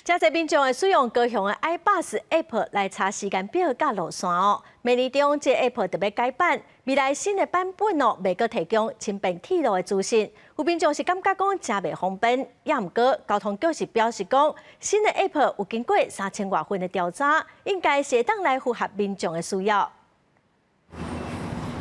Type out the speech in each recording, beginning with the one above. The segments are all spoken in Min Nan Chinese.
誠濟民眾會使用高雄的 iBus App 來查時間表佮路線哦。明年中這 App 就欲改版，未來新的版本哦，袂閣提供輕便鐵路的資訊。有民眾是感覺講誠袂方便，也毋過交通局是表示講，新的 App 有經過三千外份的調查，應該是會當來符合民眾的需要。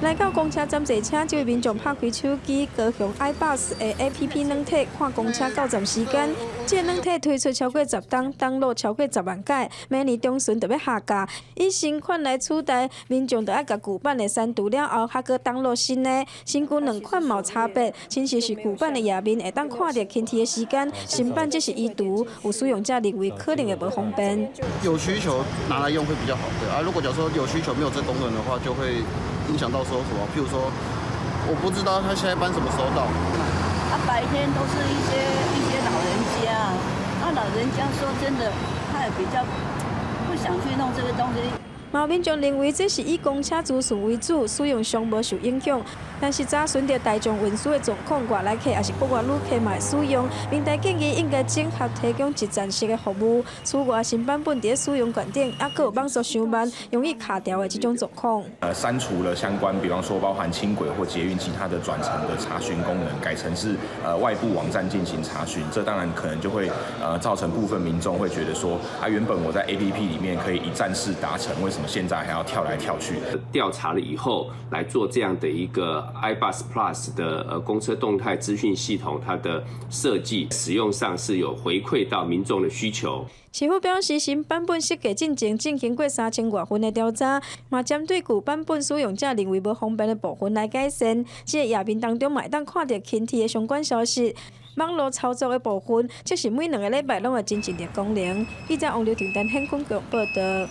來到公車站坐車，這位民眾拍開手機，高雄 iBus 的 APP 軟體，看公車到站時間。這個軟體推出超過10冬，登錄超過10萬改，明年中旬就欲下架。以新款來取代，民眾就愛共舊版的刪除了後，還閣登錄新的。新舊兩款無差別，親像是舊版的頁面會當看著輕鐵的時間，新版則是移除。有使用者認為可能會無方便。有需求拿來用會比較好，對啊。如果假如說有需求沒有這功能的話，就會影響到說什麼？譬如說，我不知道他下一班什麼時候到。啊，白天都是一些老人家，啊，老人家說真的，他也比較不想去弄這個東西。嘛有民眾認為這是以公車資訊為主，使用上無受影響。但是查詢著大眾運輸的狀況，外來客抑是國外旅客嘛會使用。平台建議應該整合提供一站式的服務。此外，新版本佇使用觀點，猶閣有網速傷慢、容易卡掉的這種狀況。刪除了相關，比方說包含輕軌或捷運其他的轉乘的查詢功能，改成是外部網站進行查詢。這當然可能就會造成部分民眾會覺得說，啊，原本我在 APP 裡面可以一站式達成，為什麼現在還要跳來跳去？調查了以後，來做這樣的一個 iBus Plus 的公車動態資訊系統，它的設計使用上是有回饋到民眾的需求。市府表示，新版本設計進前進行過三千外份的調查，嘛針對舊版本使用者認為無方便的部分來改善。這個頁面當中嘛會當看著輕鐵的相關消息，網路操作的部分，則是每2個禮拜攏會真正的功能。記者王劉婷丹、顯坤強報道。